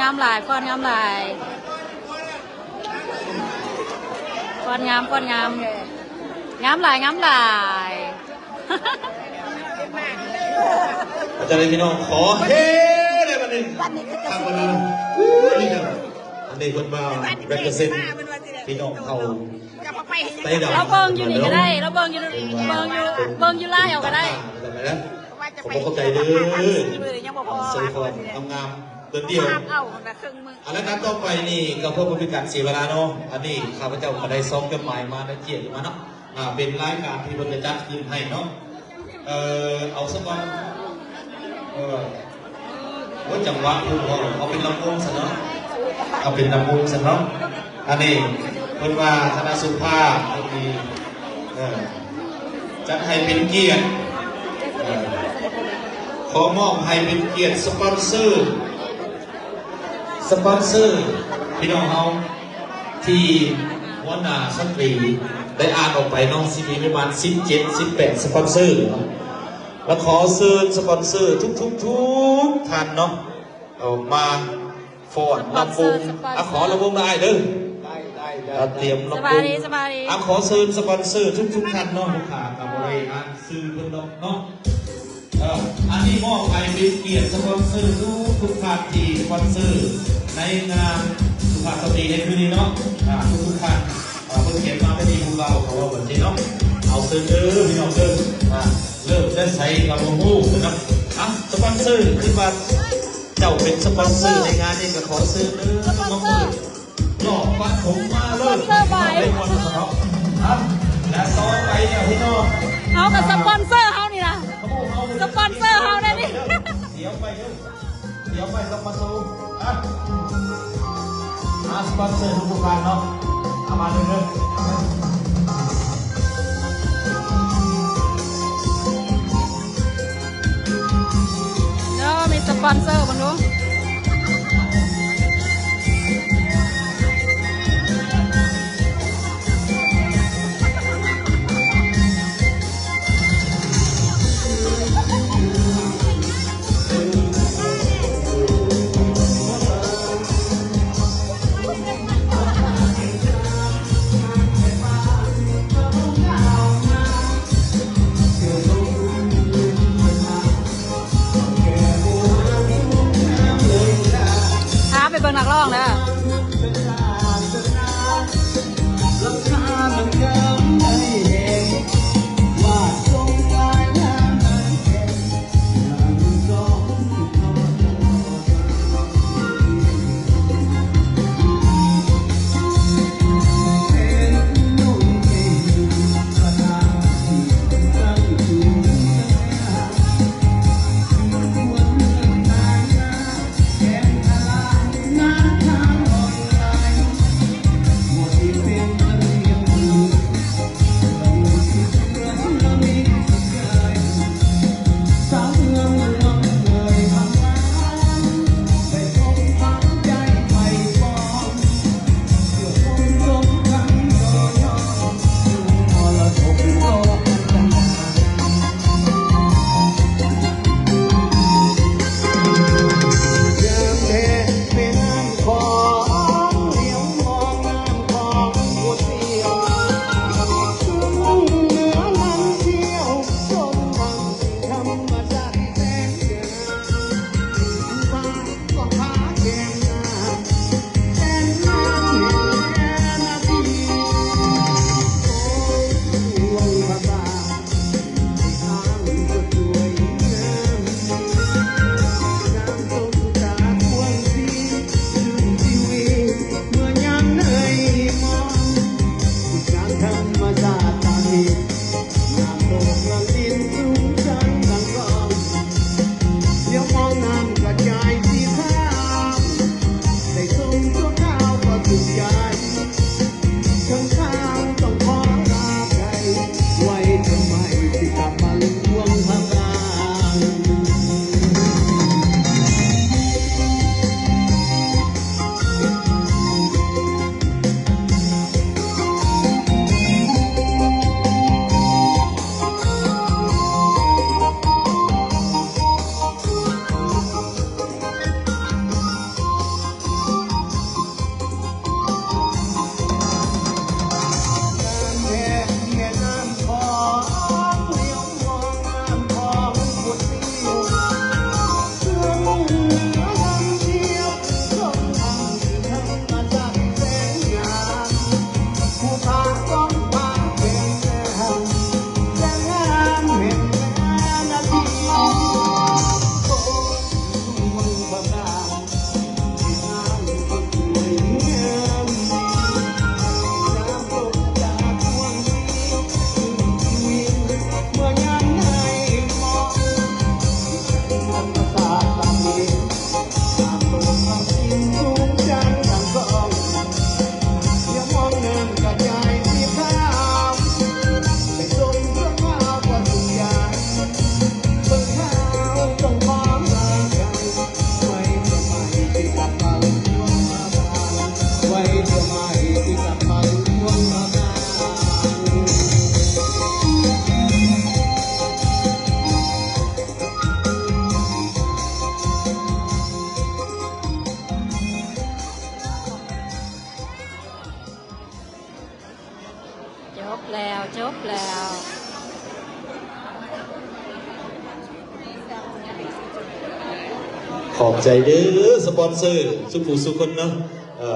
ງາມຫຼາຍ ຟ້ອນງາມຫຼາຍ ຟ້ອນງາມ ຟ້ອນງາມ ງາມຫຼາຍ ງາມຫຼາຍ. ເປັນຈັ່ງໃດພີ່ນ້ອງ ຂໍເຮເດ້ບັດນີ້ ຄັກບໍ່ນະ? ອັນນີ້ເພິ່ນມາ represent ພີ່ນ້ອງເຮົາໄຕດຳ ລາວເບິ່ງຢູ່ນີ້ກໍໄດ້ ລາວເບິ່ງຢູ່ ເບິ່ງຢູ່ ເບິ່ງຢູ່ລາວກໍໄດ້. ຂໍຂອບໃຈເດີ ເຊີນຟ້ອນງາມໆ ເດືອນດຽວ ອັນລະການຕໍ່ໄປນີ້ກໍເພື່ອບໍ່ເປັນການເສຍເວລາເນາະ ອັນນີ້ຂ້າພະເຈົ້າກໍໄດ້ຊອງຈົດໝາຍມາ ໄດ້ກຽດມາເນາະ ອ່າ ເປັນລາຍການທີ່ເພິ່ນຈະຈັດຂຶ້ນໃຫ້ເນາະ ເອີ ເອົາສະກ່ອນ ເອີ ໂອ້ຍ ຈັງຫວະພຸ້ນເນາະ ເອົາເປັນລຳວົງຊະເນາະ ເອົາເປັນລຳວົງຊະເນາະ. ອັນນີ້ເພິ່ນວ່າຄະນະສຸພາບ ເອີ ຈັດໃຫ້ເປັນກຽດ ເອີ ຂໍມອບໃຫ້ເປັນກຽດສະປອນເຊີ ສະປອນເຊີພີ່ນ້ອງເຮົາ ທີ່ຫົວໜ້າສັນຕີໄດ້ອ່ານອອກໄປເນາະ ຊິມີປະມານສິບເຈັດ ສິບແປດສະປອນເຊີເນາະ ແລະ ຂໍເຊີນສະປອນເຊີທຸກໆ ທຸກທ່ານເນາະ ເອົາມາຟ້ອນລຳວົງ ສະປອນເຊີ ສະປອນເຊີ ອ່ະ ຂໍລຳວົງນະອ້າຍເດີ ໄດ້ ໄດ້ ໄດ້ ຕຽມລຳວົງ ສະບາຍດີ ສະບາຍດີ ອ່ະ ຂໍເຊີນສະປອນເຊີທຸກໆ ທ່ານເນາະ ລູກຄ້າກໍບໍ່ໄດ້ອ່ານຊື່ເພິ່ນດອກເນາະ. ເອີ ອັນນີ້ມອບໃຫ້ເປັນກຽດສະປອນເຊີທຸກໆ ທ່ານທີ່ສະປອນເຊີໃນງານສຸພາບສະຕຣີໃນຄືນນີ້ເນາະ ອ່າ ທຸກໆ ທ່ານ ອ່າ ເພິ່ນຂຽນມາແຕ່ທີ່ພວກເຮົາ ເຂົາເວົ້າແບບນີ້ເນາະ ເອົາເຊີນເດີພີ່ນ້ອງເດີ ອ່າ ເລີ່ມແຕ່ໃສກໍບໍ່ຮູ້ນະ ອ່ະ ສະປອນເຊີ ຄືວ່າເຈົ້າເປັນສະປອນເຊີໃນງານນີ້ ກໍຂໍເຊີນເດີ ມາເປີດ ຫຼອກປະຖົມມາເລີຍ ສະປອນເຊີບາຍ ແລະ ຕໍ່ໄປເນຍພີ່ນ້ອງ ເຮົາກໍສະປອນເຊີເຮົານີ້ລະ ສະປອນເຊີເຮົາແດ່ນີ້ ດຽວໄປເດີ ດຽວໄປສະປອນເຊີ ອ່ະ ອ່ະ ສະປອນເຊີທຸກໆ ທ່ານເນາະ ເອົາມາເລີຍເດີ. ເດີ ມີສະປອນເຊີເບິ່ງດູ. ຈົບແລ້ວ ຈົບແລ້ວ. ຂອບໃຈເດີສະປອນເຊີທຸກຜູ້ທຸກຄົນເນາະ ເອີ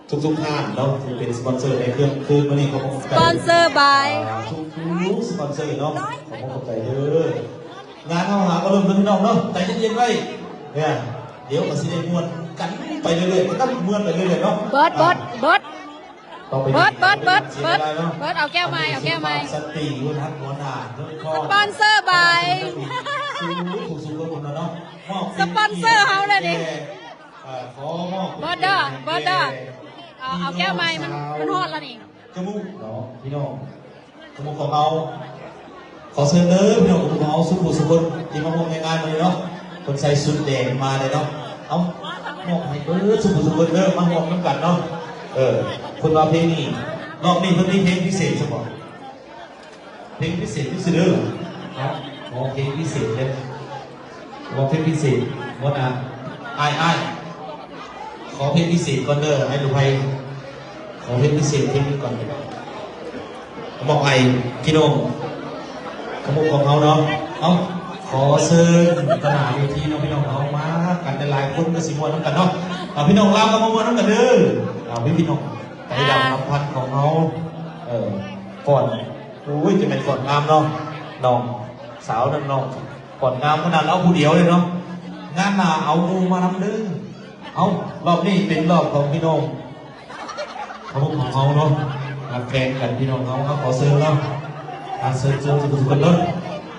ທຸກໆທ່ານເນາະ ທີ່ເປັນສະປອນເຊີໃນເຄື່ອງຄືນມື້ນີ້. ຂອບໃຈ ສະປອນເຊີບາຍ ອ່າ ທຸກໆສະປອນເຊີເນາະ ຂອບໃຈເດີ. ງານເຮົາຫາກໍເລີ່ມເດີພີ່ນ້ອງເນາະ ໃຈເຢັນໆໄວ້ ເອີ ດຽວກໍຊິໄດ້ມ່ວນກັນໄປເລື້ອຍໆ ກັນມ່ວນໄປເລື້ອຍໆເນາະ. ເບິດ ເບິດ ເບິດ ເບິດ ເບິດ ເບິດ ເບິດ ເອົາແກ້ວໃໝ່ ເອົາແກ້ວໃໝ່. ສະປອນເຊີບາຍ ສະປອນເຊີເຮົາເລີຍນີ້ ເບິດເດີ ເບິດເດີ. ເອົາ ເອົາແກ້ວໃໝ່ ມັນ ມັນຮອດແລ້ວນີ້. ກະມຸເນາະພີ່ນ້ອງ ກະມຸຂອງເຮົາ ຂໍເຊີນເດີພີ່ນ້ອງ ກະມຸຂອງເຮົາ ສູ່ຜູ້ສູ່ຄົນທີ່ມາຮ່ວມໃນງານມື້ນີ້ເນາະ. ເພິ່ນໃສ່ຊຸດແດງມາເລີຍເນາະ. ເອົາ ມອບໃຫ້ເບິດສູ່ຜູ້ສູ່ຄົນເດີ ມາຮ່ວມນຳກັນເນາະ. ເອີ ເພິ່ນວ່າເພງນີ້ ຮອບນີ້ເພິ່ນມີເພງພິເສດຊັ້ນບໍ? ເພງພິເສດຢູ່ຊື່ເດີ. ເອົາ ຂໍເພງພິເສດເດີ ຂໍເພງພິເສດ. ຫົວໜ້າ ອ້າຍ ອ້າຍ ຂໍເພງພິເສດກ່ອນເດີ ອ້າຍອຸໄພ ຂໍເພງພິເສດເພງໜຶ່ງກ່ອນ ມອບໃຫ້ພີ່ນ້ອງຂະມຸກຂອງເຮົາເນາະ. ເອົາ ຂໍເຊີນຕໍ່ໜ້າເວທີເນາະ ພີ່ນ້ອງເຮົາ ມາກັນຫຼາຍໆຄົນກໍຊິມ່ວນນຳກັນເນາະ. ເອົາ ພີ່ນ້ອງລາວກໍມາມ່ວນນຳກັນເດີ. ເອົາ ມີພີ່ນ້ອງໄຕດຳ ອ່າ ລຳພັນຂອງເຮົາ ເອີ ຟ້ອນ ໂອ້ຍ ຈະແມ່ນຟ້ອນງາມເນາະ ນ້ອງສາວນັ້ນ ນ້ອງ ກອດງາມຂະໜາດເອົາຜູ້ດຽວເລີຍເນາະ. ງານໜ້າເອົາໝູ່ມານຳເດີ. ເອົາ ຮອບນີ້ເປັນຮອບຂອງພີ່ນ້ອງຂະມຸກຂອງເຮົາເນາະ ຮັກແພງກັນພີ່ນ້ອງເຮົາ. ເຮົາຂໍເຊີນເນາະ ອ່າ ເຊີນ ເຊີນທຸກໆຄົນເດີ.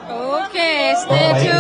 ໂອເຄ stay tuned.